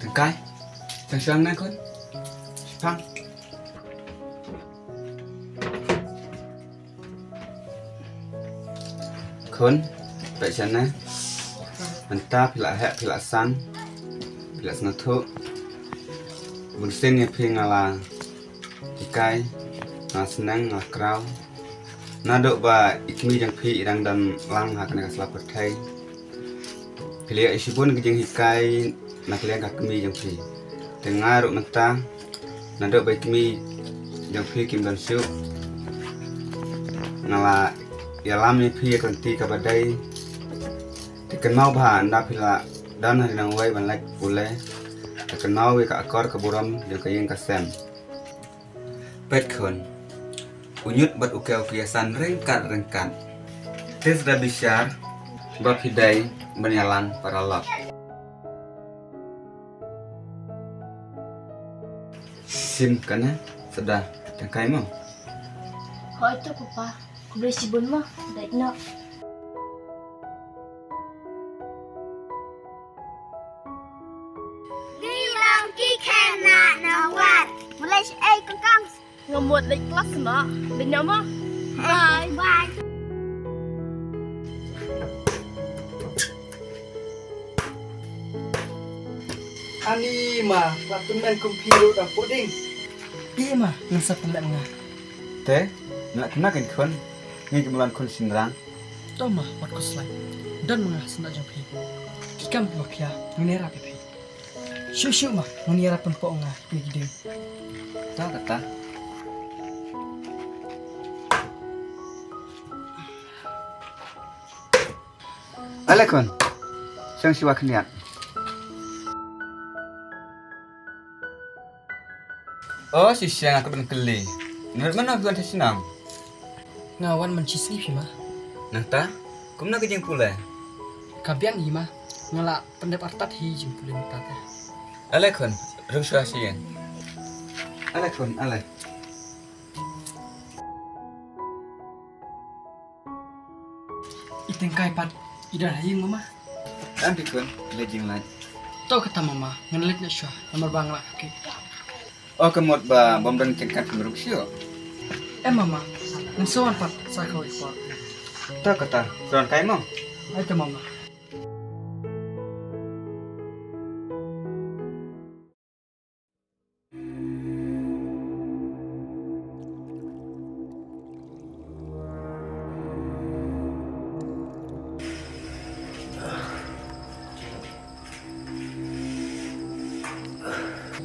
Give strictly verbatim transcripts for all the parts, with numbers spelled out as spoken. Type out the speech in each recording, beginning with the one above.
Tengkai, tang shong na khun. Shipang. Khun, peit shane. Mynta phi la heh, phi la san, phi la sngewthuh. Bun sien ïa phi nga la hikai, nga la sneng, nga la kraw. Naduh ba i kmie jong phi i dang don lang ha kane ka sla pyrthei, phi la ïoh ïa shibun ka jinghikai na ka liang ka kmie jong phi. Te nga ruh mynta, naduh ba i kmie jong phi kim don shuh, nga la ïalam ïa phi ïa ka lynti kaba dei. Te kynmaw bha, ynda phi la don ha ri nongwei ban leit pule, te kynmaw ïa ka akor ka burom jong ka ïing ka sem. Peit khun, u ñiut bad u kew ki ïasan ryngkat ryngkat. Te sa da bishar ba phi dei ban ïalam paralok. Shim kane, sa da tengkai mo. Hooid to papa, khublei shibun mo, dei noh. Ngi long ki khynnah nongwad. Mut leit shaei kong kong? Nga mut leit klas noh. Leit noh mo. Bye. Bye. Ani ma, la tymmen kum phi ruh dang puding. Ih ma, ngan sa pynlep nga. Te, ngan leit kynmaw kein khun, ngi ki mlien khun shynrang. To ma, wat khuslai. Don ma nga ha snoh jong phi. Ki kam kiba khia, ngan ïarap ïa phi. Shuh shuh ma, ngan ïarap pynpoh nga ïa ki ding. To kata. Ale khun, shong shuwa khyndiat. O shisha, nga kwah ban kylli, nang rit mano phi wan sha shnong? Nga wan man shisngi phi ma. Nangta, kumno ka jingpule? Ka biang hi ma, nga la pyndep artat hi jingpule mynta te. Ale khun, rung shuwa sha ïing. Ale khun, ale. I Tengkai pat i don ha ïing mama. Em phi khun, leit jingleit. To kata mama, ngan leit noh shuwa, namar ba nga la khakkit. O ka mut ba bym don jingkat phin rung shuh. Em mama, ngan sa wan pat sa kawei ka por. To kata, sa wan kai mo. Ai to mama.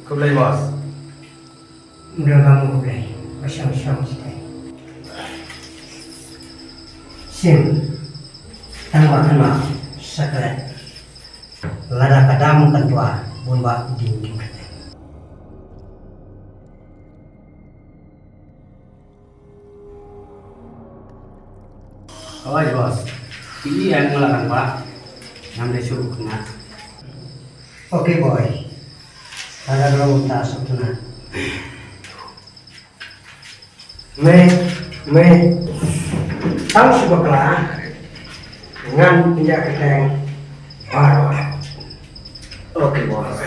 Khublei boss. Mdang kamu khublei. Ba shong shong shatei. Sim. Tang ba kynmaw. Sakret. Lada ka dam kan tuah, bun ba ding ding kata. Oi boss, ki i an mula kan ba, nam de shu kena. Okay boy, lada belum tak sukena. Me, me, tang shu bakla, ngan pynjah kyrteng baroh. Okay boss.